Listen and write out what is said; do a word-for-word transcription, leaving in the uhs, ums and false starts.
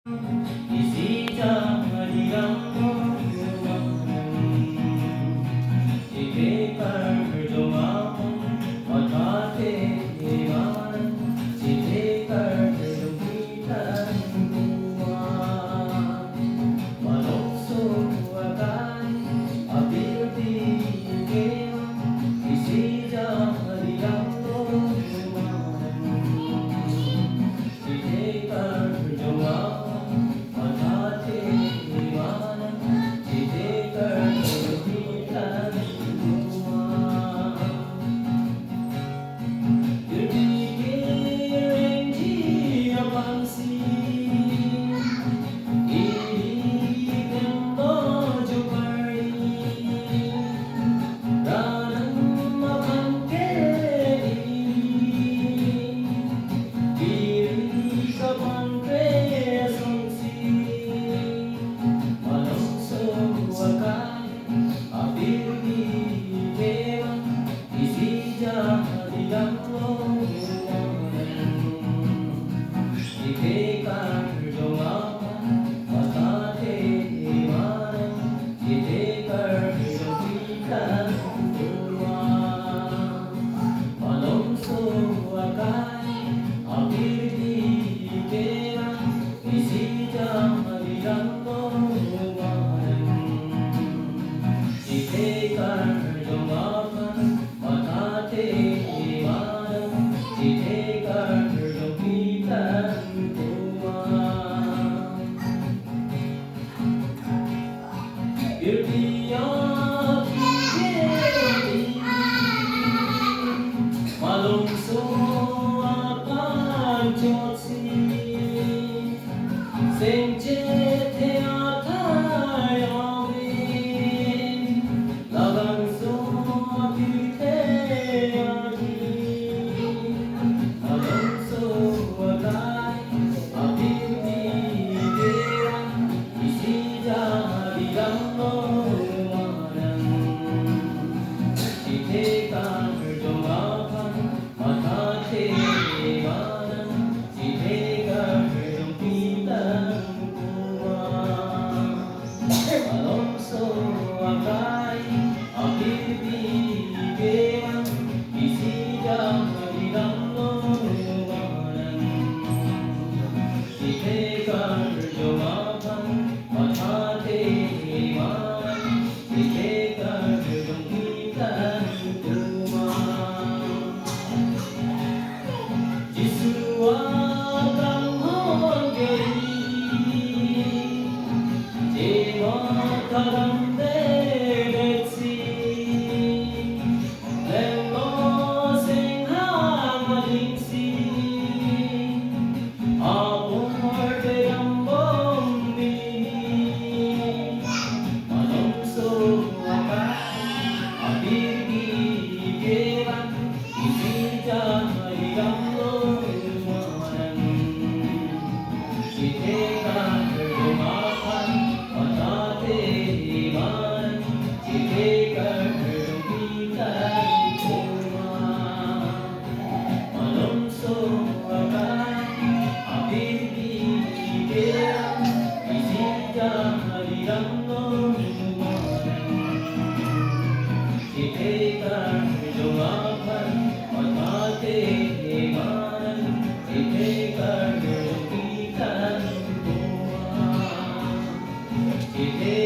Isi jahadi damlo, ite karjong aphan pathate iman, ite karjong kitan kuwa. Malomso akai apirdi kevan, isi jahadi damlo. Malomso aphan chotsi sengchethe athai ave, labangso apirthe ardi. Malomso akai apirdi kevan, isi jahadi damlo manang. Ite karjong aphan pathate manang, ite karjong kitan kuwa. Malomso akai apirdi kevan, isi jahadi damlo manang. Ite karjong aphan pathate manang, ite karjong kitan kuwa. Jisu akanghon keri, jemot kadam de detsi, lenglo singhang alingsi, apor te dambom pini. Malomso akai apirdi kevan, isi jahadi damlo manang. Ite karjong aphan pathate manang, ite karjong kitan kuwa. Malomso akai apirdi kevan, isi jahadi damlo manang. Ite karjong aphan pathate manang, ite karjong kitan kuwa. Ite